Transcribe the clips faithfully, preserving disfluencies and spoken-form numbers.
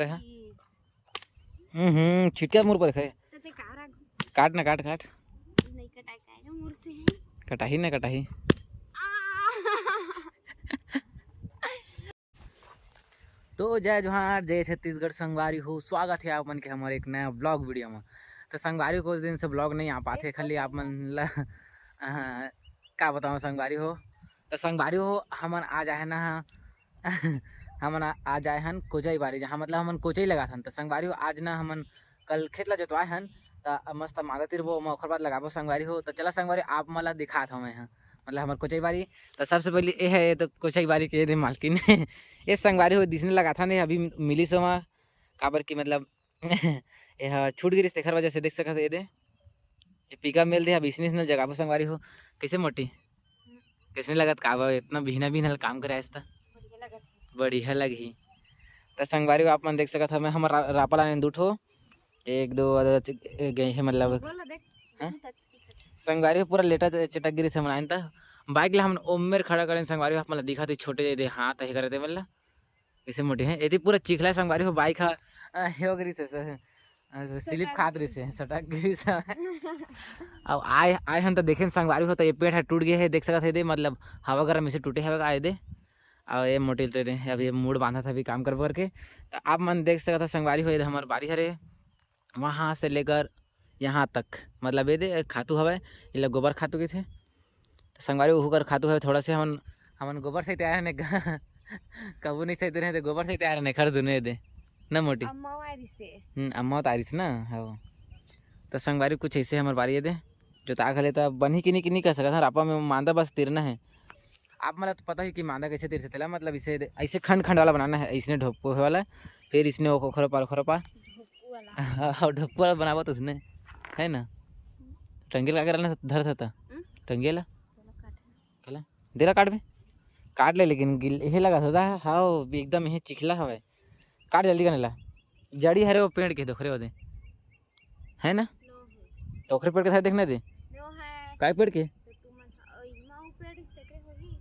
रहा। हम्म, छिटका मुड़ पर खाए। काट ना, काट, काट। नहीं कटाई, काहे मुड़ से है? कटाही ना, कटाही। तो जय जोहार, जय छत्तीसगढ़ संगवारी हो, स्वागत है आप मन के हमारे एक नया ब्लॉग वीडियो में। तो संगवारी हो, कुछ दिन से ब्लॉग नहीं आ पाते, खाली आप मन ला अ, का बताओ संगवारी हो। तो संगवारी हो, हमन आ जाए ना हमन आ, आ जाए हन कोचई बारी, जहाँ मतलब हमन कोचई लगाथन। तो संगवारी हो, आज ना हमन कल खेत ला जोतवाए हन, त मस्त मादा तीरबो, ओमा ओखर बाद लगाबो संगवारी हो। त चला संगवारी, आप मन ला दिखात हवं मैं ह, मतलब हमर कोचई बारी। त सबसे पहले ए है, ये तो कोचई बारी के ये दे मालकिन। ये संगवारी हो, दिसने लगाथन, ये अभी मिली सोमा, काबर कि मतलब ये ह छूट गिरिस, तेखर वजह से देख सकत हो, ये दे। ये पीका मेल दे, अब इसने इसने जगाबो संगवारी हो। कैसे मोटी? कैसे लगत का बा, इतना बिहना बिहना ल काम करे आइस त? बढ़िया लगत हे। बढ़िया लगही। त संगवारी हो, आप मन देख सकत हवे, हमर रा-, रापा लाने दू ठो। एक, दो, अ, च-, ए, गए हे मतलब। गोल ला देख, हाँ? बहुत अच्छा दिखत हे। संगवारी हो, पूरा लेटा च-, चटक गिरिस हमन आइन त। बाइक ला हमन ओमेर खड़ा करेन संगवारी हो, आप मन ला दिखत हे, छोटे दे हाथ हे करत हे मतलब। कइसे मोटी हे? एती पूरा चिखला संगवारी हो, बाइक ह, अ, हे हो गिरिस हे, अ, स्लिप खात रहिस हे, सटक गिरिस हे। अब आए, आए हन त देखेन संगवारी हो, त ये पेड़ ह टूट गे हे, देख सकत हे दे, मतलब हवा गरम से टूटे हवे का ये दे। अउ ये मोटी ल तो दे, अभी ये मूड़ बांधत हे, अभी काम करबो करके। त आप मन देख सकत हो संगवारी हो, ये दे हमर बारी हरे, वहाँ से लेकर यहाँ तक, मतलब ये दे खातू हवय, एला गोबर खातू कहिथे। त संगवारी हो, ओहू कर खातू हवय, थोड़ा से हमन, हमन गोबर से तैयार हन, कभू नहीं सही रहे, त गोबर से तैयार हन, खर दुने दे, न मोटी? अम्मा आरिस हे। हम्म, अम्मा तो आरिस ना, हो। त संगवारी कुछ ऐसे हमर बारी ये दे, जोता घले त बनही कि नहीं, कि नहीं कह सकत हन, रापा में मांदा बस तीरना हे। आप मन ला तो पता ही कि मांदा कैसे तीरथे तेला, मतलब इसे दे, ऐसे खंड खंड वाला बनाना हे, इसने ढोपको वाला, फिर इसने ओखरो पार, ओखरो पार। ढोपको वाला। हाँ, ढोपको वाला बनाबो तो उसने, है ना? टंगेल का करना धर सकता? हम्म? टंगेल? चलो काट। कला? देला काट में? काट ले, लेकिन गिल, यही लगा था, हाँ, एकदम यही चिखला हवे। काट जल्दी करने ला। जड़ी हरे वो पेड़ के, दोखरे ओदे। है ना? नो है। तो ओखरे पेड़ के साथ देखने दे। नो है। काय पेड़ के? तो तू मत, ओ, इमा वो पेड़ से के होगी।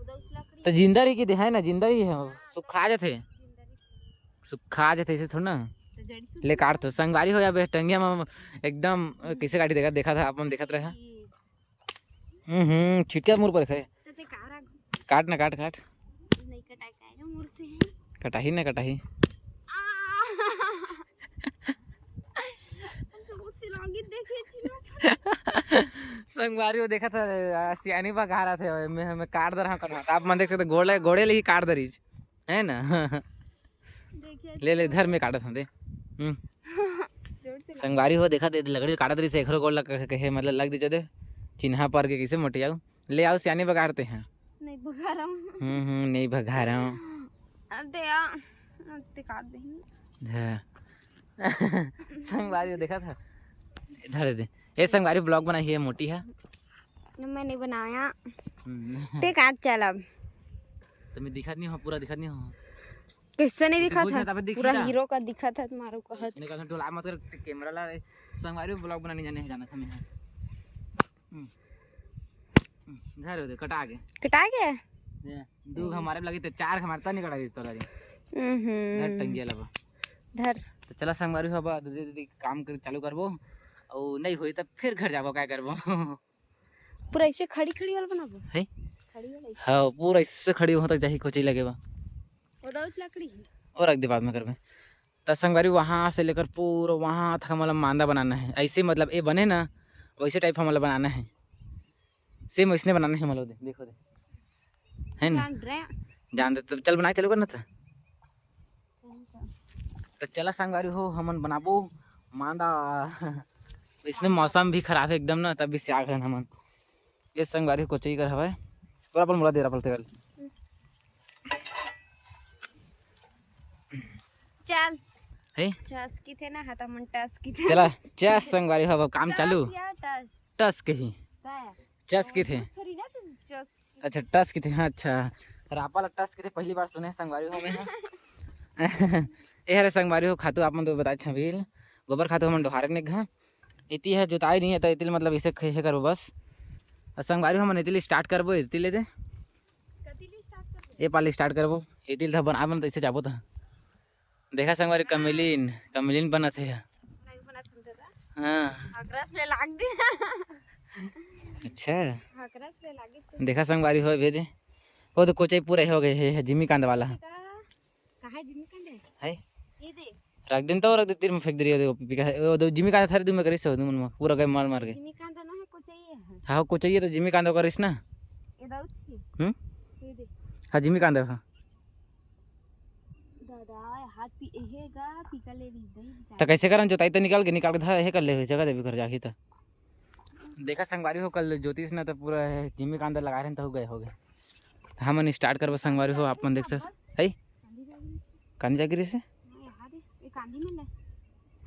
उधर उस लकड़ी तो जिंदा रही कि दे, है ना, जिंदा ही है, हाँ, सुखा जाते। जिंदा रही। सुखा जाते ऐसे थोड़ा ना। तो जड़ी सूख ले काट तो, संगवारी हो या बे, टंगिया में एकदम, हम्म। कैसे काटी देखा, देखा था, आप मन देखत रहे। हम्म, हम्म, छिटका मुड़ पर खाए। तो ते कारा काट ना, काट, काट। नहीं कटाई, काहे मुड़ से है? कटाही ना, कटाही। आ! तो मुड़ से लॉन्गी देखे छी ना। संगवारी हो देखा था, आ, सियानी बा गा रहा थे, मैं, मैं काट दे रहा हूँ कटवा। आप मन देख सकते, गोड़े, गोड़े ले ही काट दे रही, है ना? देखिए, ले, ले, धर में काटत हूँ, दे। हम्म। जोर से लगा। संगवारी हो, देखा दे, लकड़ी काटत रही से, एकरो गोड़ लग कहे, मतलब, लग दीजिए दे। चिन्हा पर के कैसे मोटी आऊ? ले आओ, सियानी बगाड़ते हैं। नहीं बगा रहा हूँ। हम्म, हम्म, नहीं बगा रहा हूँ। अब दे आ, अब ते काट दे। धर। संगवारी हो, देखा था? धर दे। ये संगवारी ब्लॉग बनाई है, मोटी है। न, मैं नहीं बनाया। हम्म। ते काट चल अब। तो मैं दिखत नहीं हो, पूरा दिखत नहीं हो। कैसे नहीं दिखत है? तबे पूरा दिखी ना। हीरो का दिखत है तुम्हारे को। इसने कहा, "डोला मत कर, कैमरा ला रे।" संगवारी ब्लॉग बनाने जाने हैं, जाना था मैं। हम्म। हम्म, धर दे, कटा गए। कटा गए? ये, दो हमारे लगे थे, चार हमारे तो नहीं कटा गए तोरा रे। हम्म। धर टंगिया लबा। धर। तो चला संगवारी हो, अब धीरे-धीरे काम कर, चालू करबो। और नहीं होई तब फिर घर जाबो, क्या करबो? पूरा ऐसे खड़ी खड़ी वाला बनाबो? है? खड़ी वाला ऐसे। हाँ, पूरा ऐसे खड़ी वहाँ तक जाही कोची लगे बा। वो दउच लकड़ी है। और रख दे, बाद में करबे। त संगवारी, वहाँ से लेकर पूरा वहाँ तक हमला मांदा बनाना है। ऐसे मतलब ये बने ना, वैसे टाइप हमला बनाना है। सेम वैसने बनाना है हमला, दे, देखो दे। है ना? जान रहे। जान दे, तो चल बनाए, चालू करना था। तो चला संगवारी हो, हमन बनाबो मांदा। इसमें मौसम भी खराब है एकदम ना, तब भी सियाग हन हमन। ये संगवारी कोचई कर हवय, पूरा अपन मुला दे रहा पलते कर। चल। है? चस की थे ना, हाथा मन टस की थे। चला, चस संगवारी हो, अब काम टस चालू। या टस? टस के ही। का? चस की थे। थोड़ी ना तू चस। अच्छा, टस किथे, हाँ, अच्छा। रापा ला टस किथे, पहली बार सुने संगवारी हो मैं। ए हरे संगवारी हो, खातू आप मन तो बताए छबील, गोबर खातू हमन डोहारे ने घा। इति है जोताई नहीं है, तो इतिल मतलब इसे खेसे करबो बस। और संगवारी हो, हमन इतिल स्टार्ट करबो, इतिल दे। कतिल स्टार्ट करबो? ये पाली स्टार्ट करबो, इतिल था बना बन तो इसे जाबो था। देखा संगवारी, कमेलिन, कमेलिन बनत हे। नहीं बनत हे दादा। हाँ। हकरस ले लाग दे। अच्छा। हकरस ले लागे तो। देखा संगवारी हो, अभी दे। वो तो कोचई पूरा ही हो गए हे, जिमी कांदा वाला। का? कहाँ जिमी कांदा है? है? ये दे। रख दिन तो, रख दे, तीर में फेंक दे रही हो, देखो, पीपी का है। वो दो जिमी कांदा थारे दू में करिस हो, दू मन में, पूरा गए मार मार के। जिमी कांदा ना है, कोचई है। हाँ, कोचई है तो जिमी कांदा करिस ना। ये दो छी। हम्म? ये दे। हाँ, जिमी कांदा, हाँ। दादा, हाथ पी-, एहे गा, पीका ले ली, दही बिचारी। तो कैसे करन, जोताई तो निकाल के, निकाल के धा, एहे कर ले, जगह देवी घर जाही तो। देखा संगवारी हो, कल ज्योतिष ने तो पूरा जिमी कांदा लगा रहे हैं, तो हो गए, हो गए। तो हमन start करबो संगवारी हो, आप मन देख सकत है। कांदी जागिरी से?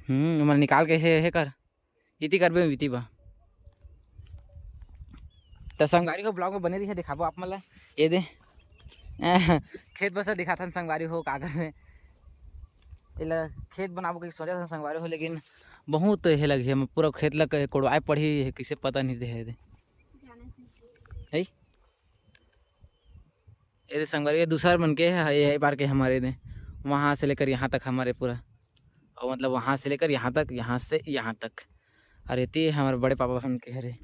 हम्म, हमन निकाल के एहे, एहे कर। इति करबे, इति बा। त संगवारी हो, vlog में बने रहिए, दिखाबो आप मन ला। ये दे। खेत बस दिखाथन संगवारी हो, कागर में। एला खेत बनाबो के सोचत हन संगवारी हो, लेकिन बहुत हे लगे, हम पूरा खेत ला कोड़वाए पड़ही, कैसे पता नहीं दे हे दे। है? ये दे संगवारी, ये दूसर मन के है, ये बार के हमारे दे। वहाँ से लेकर यहाँ तक हमारे पूरा। और मतलब वहाँ से लेकर यहाँ तक, यहाँ से यहाँ तक। और एती हमर बड़े पापा मन के हरे।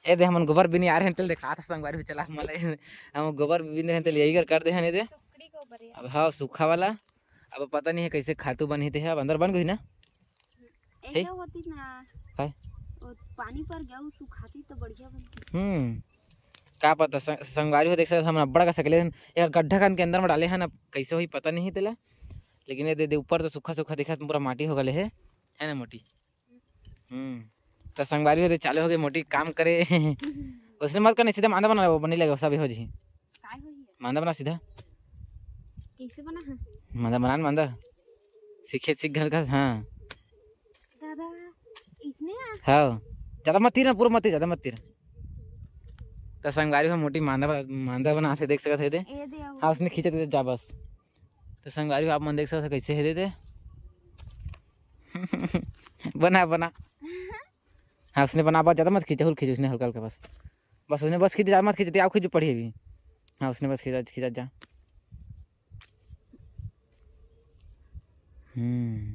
ए दे, हमन गोबर बिने आ रहे हैं, तेल दिखात हे संगवारी हो, चला हमन ला, हम गोबर बिने रहे हैं, तेल यही कर, कर दे हन, ए दे। सुखड़ी गोबर है। अब हाँ, सूखा वाला। अब पता नहीं है कैसे खातू बनही ते है, अब अंदर बन गई ना? है? ऐसा होती ना। है? वो पानी पर गया, वो सुखाती तो बढ़िया बनती। हम्म, का पता सं-, संगवारी हो, देख सकत हमन अब्बड़ का सकले हन, एक गड्ढा खन के अंदर में डाले हन, अब कैसे होही पता नहीं तेला। लेकिन ये दे, दे ऊपर तो सूखा सूखा दिखत, पूरा माटी हो गले हे, है ना मोटी? हम्म, तो संगवारी हो, दे चालू हो गए मोटी काम करे। उसने मत करना, सीधा मांदा बना, वो बनी लगे, सब हो जी। काय होही? मांदा बना सीधा। कैसे बना है? मांदा बना न, मांदा। सीखे, सीख घर का, हाँ। दादा, इसने आ? हाँ। ज्यादा मत तीर ना, पूरा मत तीर, ज्यादा मत तीर। तो संगवारी हो, मोटी मांदा बना, मांदा बना से देख सकत हे दे। ये दे आओ। हाँ, उसने खींचत हे, जा बस। तो संगवारी हो, आप मन देख सकत हे, कैसे हे दे दे। बना, बना। हाँ, उसने बना, बस ज्यादा मत खींच, और खींच उसने हल्का हल्का बस। बस उसने बस खींच, ज्यादा मत खींच, ते आओ खींच पड़ी अभी। हाँ, उसने बस खींचा, खींचा जा। हम्म।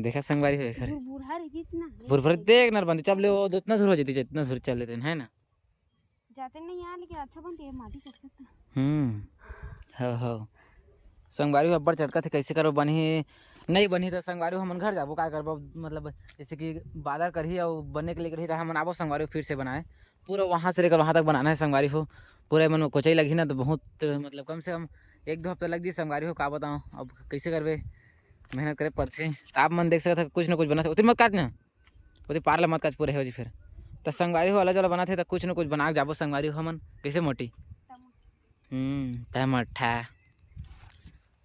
देखा संगवारी हो एखर। बुरबुरहा रही जितना। बुरबुरहा देख नरबंदी, चब ले वो जितना दूर हो जाती, जितना दूर चल लेते हैं, है ना? जाते नहीं आ, लेकिन अच्छा बनती है, माटी चटकत। हम्म। हो, हो। संगवारी हो, अब्बड़ चटकत हे, कैसे करबो, बनही, नहीं बनही तो संगवारी हो, हमन घर जाबो, का करबो, मतलब, जैसे कि बादर करही और बनने के लिए करही, तो हमन आबो संगवारी हो, फिर से बनाए। पूरा वहाँ से लेकर वहाँ तक बनाना है संगवारी हो। पूरा मन में कोचई लगही ना, तो बहुत, मतलब, कम से कम एक दो हफ्ता लग जी संगवारी हो, का बताऊँ, अब कैसे करबे, मेहनत करे पड़थे। तो आप मन देख सकत हे, कुछ ना कुछ बना सकत, उतनी मत काट ना। ओती पार ले मत काच पूरे हो जी फिर। त संगवारी हो, अलग वाला बनाथे त कुछ न कुछ बना के जाबो संगवारी हो हमन। कैसे मोटी? हम्म, टमाठा।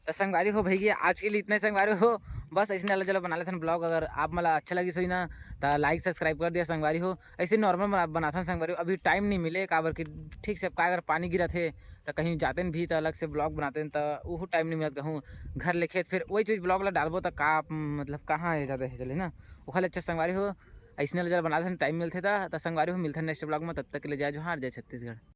त संगवारी हो भैया, आज के लिए इतना ही संगवारी हो। बस ऐसे अलग वाला बना लेथन vlog। अगर आप मला अच्छा लगिस होही ना, त like subscribe कर दिया संगवारी हो। ऐसे normal बना, बनाथन संगवारी हो। अभी time नहीं मिले, काबर कि ठीक से अब का, अगर पानी गिरत हे त कहीं जाते भी त अलग से vlog बनाते त उहू time नहीं मिलत कहूँ घर ले खेत। फिर वही चीज vlog ला डालबो त का, मतलब, कहाँ ये जाते हे चले ना। ओखर ले अच्छा संगवारी हो, अइसने ले जरा बना देथन, time मिलथे त, त संगवारी हो, मिलथन next vlog में। तब तक के लिए जय जोहार, जय छत्तीसगढ़।